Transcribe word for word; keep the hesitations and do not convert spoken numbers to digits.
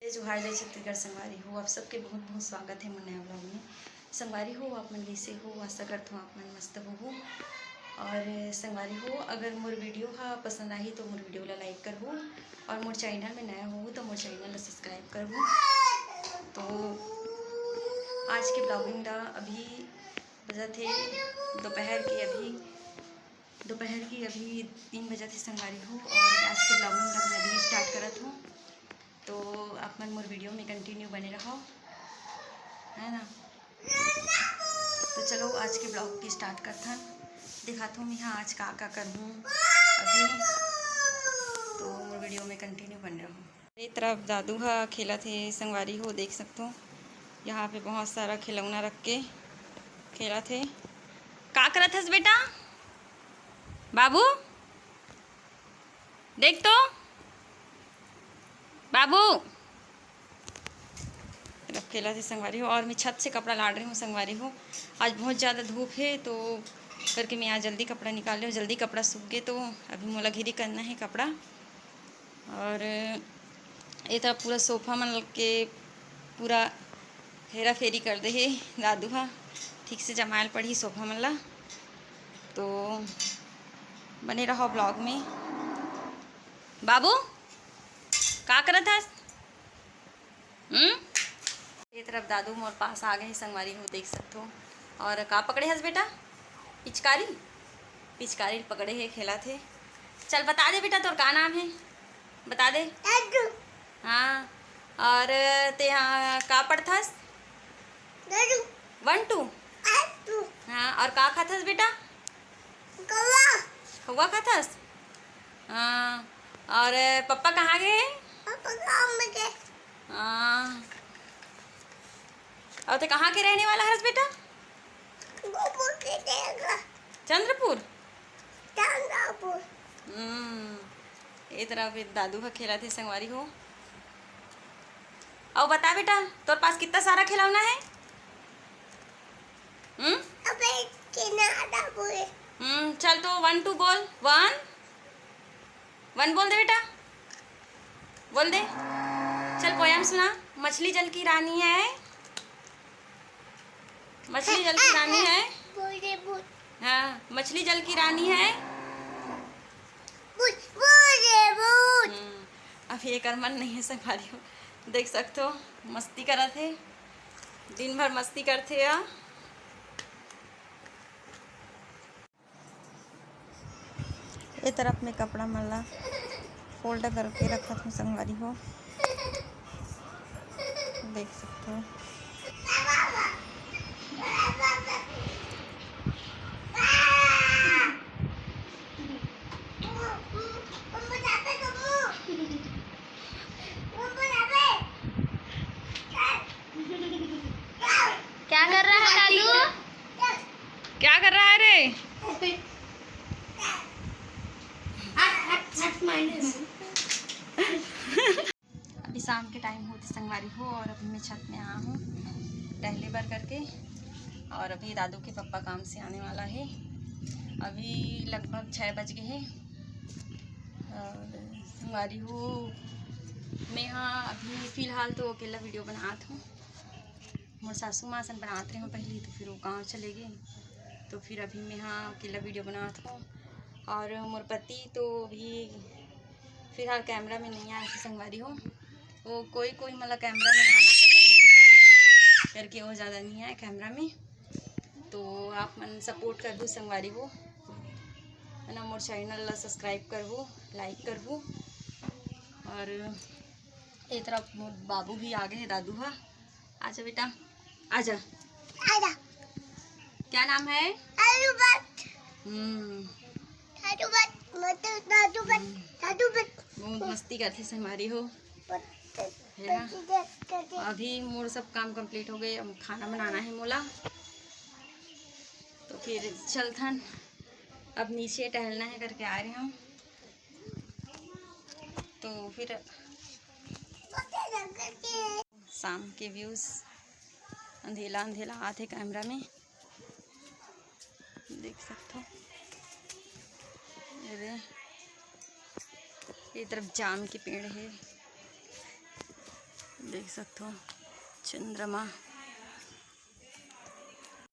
जय जोहार, जय छत्तीसगढ़ संगवारी हो। आप सबके बहुत बहुत स्वागत हे मोर नया vlog में। संगवारी हो, आप मन कइसे हो? आशा करत हूँ आप मन मस्त होहू। और संगवारी हो, अगर मोर video हा पसंद आही तो मोर video ला like करहू, और मोर channel में नया होहू तो मोर channel ला subscribe करहू। तो आज के vlogging ला अभी बजत हे दोपहर के, अभी दोपहर की अभी तीन बजत हे संगवारी हो, और आज के vlogging ला मैं अभी start करत हूँ। तो आप मन मोर video में continue बने रहो, है ना। तो चलो आज के vlog की start करथन। दिखात हूँ मैं आज का का करहूँ अभी, तो मोर video में continue बने रहो। ए तरफ दादू ह खेलत हे संगवारी हो, देख सकथो यहाँ पे बहुत सारा खिलौना रख के खेलत हे। का करत हस बेटा? बाबू देख तो, बाबू। तरफ खेलत हे संगवारी हो, और मैं छत से कपड़ा लाड़ रही हूँ संगवारी हो। आज बहुत ज़्यादा धूप हे तो करके मैं आज जल्दी कपड़ा निकाल रही हूँ, जल्दी कपड़ा सूख गे तो अभी मोला घिरी करना हे कपड़ा। और ए तरफ पूरा सोफा मन के पूरा हेरा फेरी कर दे हे दादू हा, ठीक से जमायल पड़ही सोफा मन ला। तो बने रहो vlog में। बाबू का करत हस? हम्म। ये तरफ दादू मोर पास आ गए संगवारी हो, देख सकथो। और का पकड़े हस बेटा? पिचकारी, पिचकारी पकड़े हे, खेलत हे। चल बता दे बेटा, तोर का नाम हे, बता दे। दादू। हाँ, और ते यहाँ का पढ़थस? दादू। One two? दादू। हाँ, और का खाथस बेटा? कौवा। कौवा खाथस? हाँ, और पप्पा कहाँ गए? पप्पा काम में गए। हाँ, और ते कहाँ के रहने वाला हस बेटा? गोपुर के देगा। चंद्रपुर? चंद्रपुर। हम्म, ए तरफ दादू ह खेलत हे संगवारी हो। अउ बता बेटा, तोर पास कितना सारा खिलौना है? हम्म? अबे किनारा बोले। हम्म, चल तो one two बोल। One। One बोल दे बेटा, बोल दे। चल poem सुना। मछली जल की रानी है, मछली जल की रानी है। बोल दे, बोल। हाँ, मछली जल की रानी है। बोल, बोल दे, बोल। हम्म, अभी एकर मन नहीं है संगवारी हो, देख सकथो मस्ती करत हे, दिन भर मस्ती करथे या। ए तरफ में कपड़ा मन ला fold करके रखत हूँ संगवारी हो, देख सकते हो। क्या कर रहा है दादू? क्या कर रहा है रे? अभी शाम के time होत हे संगवारी हो, और अभी मैं छत में आ हूँ टहले बर करके। और अभी दादू के पप्पा काम से आने वाला है, अभी लगभग छः बज गए हैं। और संगवारी हो, मैं हाँ अभी फिलहाल तो अकेला video बनात हूँ। मोर सासू माँ सन बनात रहे हो पहली, तो फिर वो गाँव चले गए, तो फिर अभी मैं हाँ अकेला video बनात हूँ। और मोर पति तो अभी फिलहाल camera में नहीं आए थे संगवारी हो। वो कोई कोई मतलब camera में आना पसंद नहीं है करके वो ज़्यादा नहीं आए camera में। तो आप मन support करहू संगवारी हो, है ना, मोर channel ला subscribe करहू, like करहू। और ए तरफ मोर बाबू भी आ गए हैं, दादू हा। आजा बेटा, आजा। आजा। क्या नाम है? आलू भात। हम्म। दादू भात, मतलब दादू भात, दादू भात। बहुत मस्ती करथे संगवारी हो। है ना? अभी मोर सब काम complete हो गए, अब खाना बनाना है मोला, तो फिर चलथन। अब नीचे टहलना है करके आ रहे हम, तो फिर शाम के views अंधेला अंधेला आथे camera में, देख सकथो। अरे, ये तरफ जाम के पेड़ है। देख सकथो चंद्रमा।